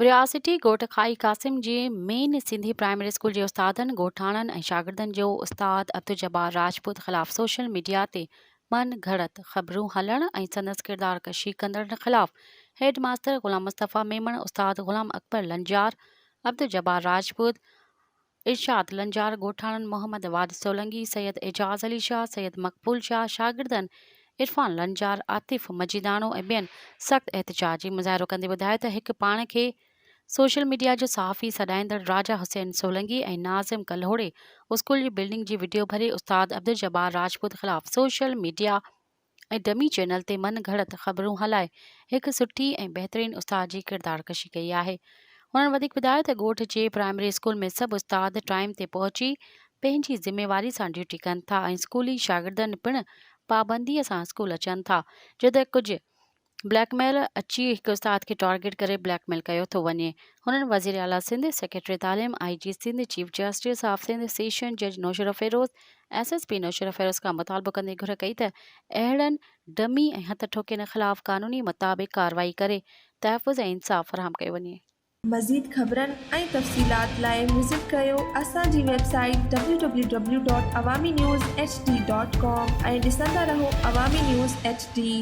رياستي ڳوٺ کائي قاسم جي مين سنڌي پرائمري اسڪول جي استادن، ڳوٺاڻن ۽ شاگردن جو استاد عبدالجبار راجپوت خلاف سوشل ميڊيا تي من گهڙت خبرون هلڻ ۽ سندس ڪردار ڪشي ڪندڙن خلاف هيڊ ماستر غلام مصطفيٰ ميمڻ، استاد غلام اڪبر لنجار، عبدالجبار راجپوت، ارشاد لنجار، ڳوٺاڻن محمد واد سولنگي، سيد اعجاز علي شاهه، سيد مقبول شاهه، شاگردن عرفان لنجار، عاطف مجيداڻو ۽ ٻين سخت احتجاجي مظاهرو ڪندي ٻڌايو ته هڪ پاڻ کي سوشل ميڊيا جو صحافي سڏائيندڙ راجا حسين سولنگي ۽ ناظم ڪلهوڙي اسڪول جي بلڊنگ جي وڊيو ڀري استاد عبدالجبار راجپوت خلاف سوشل ميڊيا ۽ ڊمي چينل تي من گهڙت خبرون هلائي هڪ سٺي ۽ بهترين استاد جي ڪردار ڪشي ڪئي آهي. هنن وڌيڪ ٻڌايو ته ڳوٺ جي پرائمري اسڪول ۾ سڀ استاد ٽائيم تي پهچي پنهنجي ذميواري سان ڊيوٽي ڪن ٿا ۽ اسڪولي شاگردن پڻ پابندي سان اسڪول اچن ٿا جڏهن ڪجهه بليڪ ميل اچي هڪ استاد کي ٽارگيٽ ڪري بليڪ ميل ڪيو ٿو وڃي. هنن وزير اعليٰ سنڌ، سيڪريٽري تعليم، I G Sindh, chief justice of Sindh, session جج Naushahro Feroze, S S P Naushahro Feroze کان مطالبو ڪندي گهر ڪئي ته اهڙن ڊمي ۽ هٿ ٺوڪين خلاف قانوني مطابق ڪارروائي ڪري تحفظ ۽ انصاف فراهم ڪيو وڃي. مزيد خبرن ۽ تفصيلات لاء وزٽ ڪريو اسان جي website W W W dot Awami news H D dot com ۽ ڏسندا رهو عوامي نيوز ايڇ ڊي.